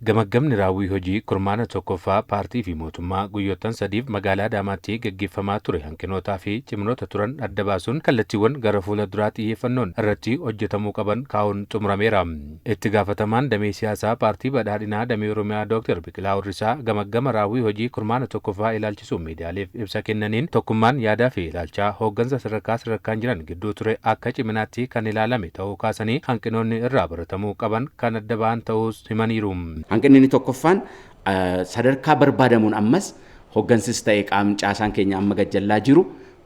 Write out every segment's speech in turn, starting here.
Gamaggamni raawwii hojii kurmaana tokkoffaa paartii fi mootummaa guyyoottan sadiif magaalaa Adaamaatti gaggeeffamaa ture hanqinootaa fi ciminoota turan adda baasuun kallattiiwwan gara fuula duraa xiyyeeffannoon irratti hojjetamuu qaban kaa'uun xumurameera. Itti gaafatamaan damee siyaasaa paartii badhaadhinaa damee Oromiyaa Dooktar Biqilaa Hurrisaa gamaggama raawwii hojii kurmaana tokkoffaa ilaalchisuun miidiyaaleef ibsa kennaniin tokkummaan yaadaa fi ilaalchaa hooggansa sadarkaa sadarkaan jiran gidduu ture akka ciminaatti kan ilaalame ta'uu kaasanii hanqinoonni irraa baratamuu qaban kan adda ba'an ta'uus himaniiru. Hanqinni inni tokkoffaan sadarkaa barbaadamuun ammas hooggansis ta'e qaamni caasaan keenya amma gajjallaa jiru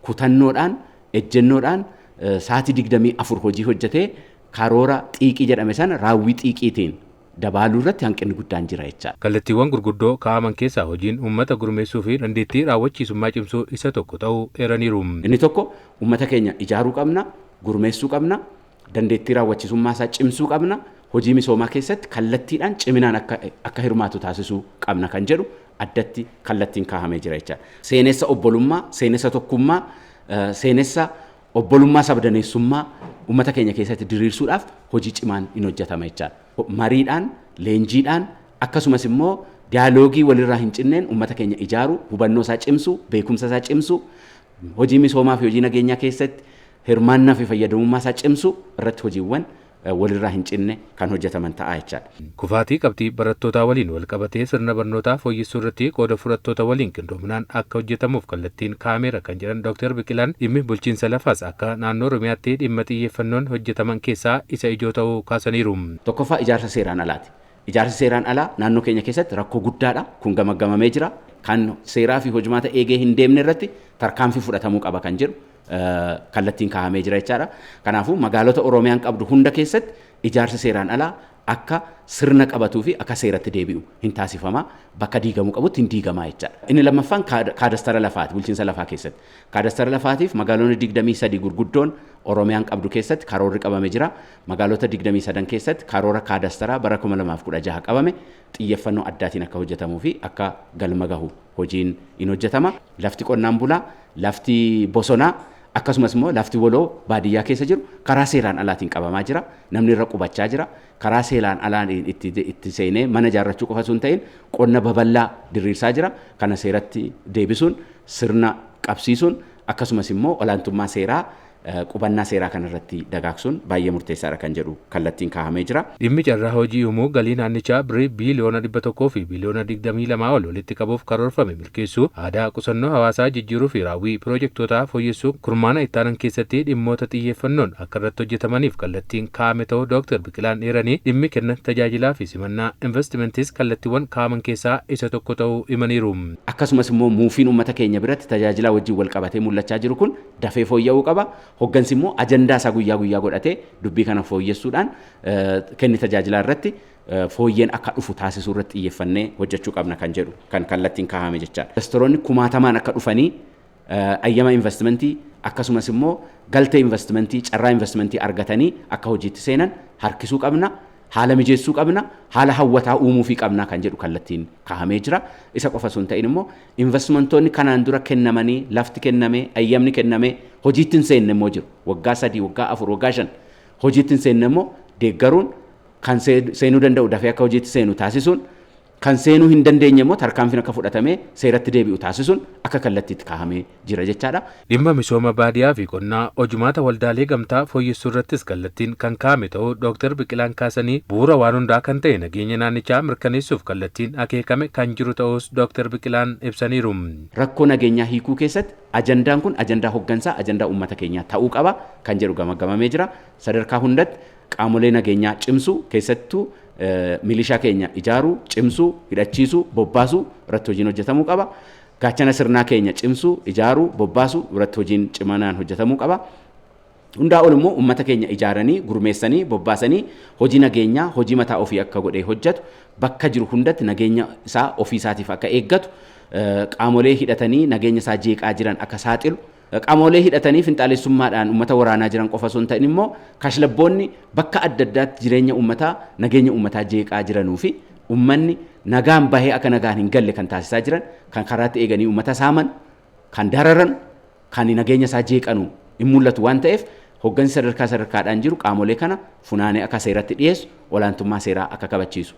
kutannoodhaan ejjennoodhaan sa'aatii 24 hojii hojjetee karoora xiiqii jedhame sana raawwii xiiqiitiin dabaaluu irratti hanqinni guddaan jira jechaadha. Kallattiiwwan gurguddoo kaa'aman keessaa hojiin uummata gurmeessuu fi dandeettii raawwachiisummaa cimsuu isa tokko ta'uu eeraniiru. Inni tokko uummata keenya ijaaruu qabna, gurmeessuu qabna, dandeettii raawwachiisummaa isaa cimsuu qabna, hojii misoomaa keessatti kallattiidhaan ciminaan akka hirmaatu taasisuu qabna kan jedhu addatti kallattiin kaa'amee jira jechaadha. Seenessa obbolummaa, seenessa tokkummaa, seenessa obbolummaa sabdaneessummaa uummata keenya keessatti diriirsuudhaaf hojii cimaan hin hojjetama jechaadha. Mariidhaan, leenjiidhaan akkasumas immoo diyaaloogii walirraa hin cinneen uummata keenya ijaaruu, hubannoo isaa cimsuu, beekumsa isaa cimsuu, hojii misoomaa fi hojii nageenyaa keessatti hirmaannaa fi fayyadamummaa isaa cimsuu irratti hojiiwwan walirraa hin cinne kan hojjetaman ta'a jechaadha. Kufaatii qabxii barattootaa waliin walqabatee sirna barnootaa fooyyessuu irratti qooda fudhattoota waliin qindoominaan akka hojjetamuuf kallattiin kaa'ameera kan jedhan Dooktar Biqilaan dhimmi bulchiinsa lafaas akka naannoo Oromiyaatti dhimma xiyyeeffannoon hojjetaman keessaa isa ijoo ta'uu kaasaniiru. Tokkoffaa ijaarsa seeraan alaati. Ijaarsi seeraan alaa naannoo keenya keessatti rakkoo guddaadha. Kun gamaggamamee jira. Kan seeraa fi hojmaata eegee hin deemne irratti tarkaanfii fudhatamuu qaba kan jedhu kallattiin kaa'amee jira jechaadha. Kanaafuu magaalota Oromiyaan qabdu hunda keessatti ijaarsi seeraan alaa akka sirna qabatuu fi akka seeratti deebi'u hin taasifama. Bakka diigamuu qabutti hin diigamaa jechaadha. Inni lammaffaan kaadastara lafaati bulchiinsa lafaa keessatti. Kaadastara lafaatiif magaalonni 23 gurguddoon Oromiyaan qabdu keessatti karoorri qabame jira. Magaalota 23 keessatti karoora kaadastaraa bara 2016 qabame xiyyeeffannoo addaatiin akka hojjetamuu fi akka galma gahu hojiin hin hojjetama. Lafti qonnaan bulaa, lafti bosonaa akkasumas immoo lafti waloo baadiyyaa keessa jiru karaa seeraan alaatiin qabamaa jira. Namni irra qubachaa jira. Karaa seeraan alaatiin itti seenee mana ijaarrachuu qofa osoo hin ta'in qonna babal'aa diriirsaa jira. Kana seeratti deebisuun sirna qabsiisuun akkasumas immoo olaantummaa seeraa qubannaa seeraa kanarratti dagaagsuun baay'ee murteessaadha kan jedhu kallattiin kaa'amee jira. Dhimmi carraa hojii uumuu galii naannichaa birrii biiliyoona 100 fi biiliyoona 22 ol walitti qabuuf karoorfame milkeessuu aadaa qusannoo hawaasaa jijjiiruu fi raawwii piroojektootaa fooyyessuu kurmaana ittaanan keessatti dhimmoota xiyyeeffannoon akka irratti hojjetamaniif kallattiin kaa'ame ta'uu Dooktar Biqilaan eeranii dhimmi kenna tajaajilaa fi simannaa investimentis kallattiiwwan kaa'aman keessaa isa tokko ta'uu himaniiru. Akkasumas immoo muufiin uummata keenya biratti tajaajilaa wajjin wal qabatee mul'achaa jiru kun dafee fooyya'uu qaba. Hoggansi immoo ajandaa isaa guyyaa guyyaa godhatee dubbii kana fooyyessuudhaan kenni tajaajilaa irratti fooyyeen akka dhufu taasisuu irratti xiyyeeffannee hojjechuu qabna kan jedhu kan kallattiin kaa'ame jechaadha. Investoroonni kumaatamaan akka dhufanii ayyama investimentii akkasumas immoo galtee investimentii carraa investimentii argatanii akka hojiitti seenan harkisuu qabna. Haala mijeessuu qabna, haala hawwataa uumuufii qabna kan jedhu kallattiin kaa'amee jira. Isa qofa osoo hin ta'in immoo investimentoonni kanaan dura kennamanii, lafti kennamee, ayyamni kennamee hojiitti hin seenne immoo jiru. Waggaa 3, waggaa 4, waggaa 5 hojiitti hin seenne immoo deeggaruun kan seenuu danda'u dafee akka hojiitti seenu taasisuun kan seenuu hin dandeenye immoo tarkaanfiin akka fudhatamee seeratti deebi'u taasisuun akka kallattiitti kaa'amee jira jechaadha. Dhimma misooma baadiyyaa fi qonnaa hojumaata waldaalee gamtaa fooyyessuu irrattis kallattiin kan kaa'ame ta'uu Dooktar Biqilaan kaasanii bu'uura waan hundaa kan ta'e nageenya naannichaa mirkaneessuuf kallattiin akeekame kan jiru ta'us Dooktar Biqilaan ibsaniiru. Rakkoo nageenyaa hiikuu keessatti ajandaan kun ajandaa hooggansaa ajandaa uummata keenyaa ta'uu qaba kan jedhu gamaggamamee jira. Sadarkaa hundatti qaamolee nageenyaa cimsuu keessattuu milishaa keenya ijaaruu, cimsuu, hidhachiisuu, bobbaasuu irratti hojiin hojjetamuu qaba. Gaachana sirnaa keenya cimsuu, ijaaruu, bobbaasuu irratti hojiin cimanaan hojjetamuu qaba. Hundaa ol immoo uummata keenya ijaaranii, gurmeessanii, bobbaasanii hojii nageenyaa, hojii mataa ofii akka godhee hojjetu, bakka jiru hundatti nageenya isaa ofii isaatiif akka eeggatu, qaamolee hidhatanii nageenya isaa jeeqaa jiran akka saaxilu, qaamolee hidhatanii finxaalessummaadhaan uummata waraanaa jiran qofa osoo hin ta'in immoo kashlabboonni bakka adda addaatti jireenya uummataa nageenya uummataa jeeqaa jiranuu fi uummanni nagaan bahee akka nagaan hin galle kan taasisaa jiran kan karaatti eeganii uummata saaman kan dararan kan nageenya isaa jeeqanu hin mul'atu waan ta'eef hoggansi sadarkaa sadarkaadhaan jiru qaamolee kana funaanee akka seeratti dhiyeessu olaantummaa seeraa akka kabachiisu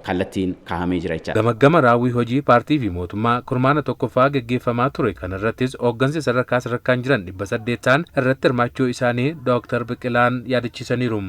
kallattiin kaa'amee jira jechaadha. Gamaggama raawwii hojii paartii fi mootummaa kurmaana tokkoffaa gaggeeffamaa ture kanarrattis hooggansi sadarkaa sadarkaan jiran 800 ta'an irratti hirmaachuu isaanii Dooktar Biqilaan yaadachiisaniiru.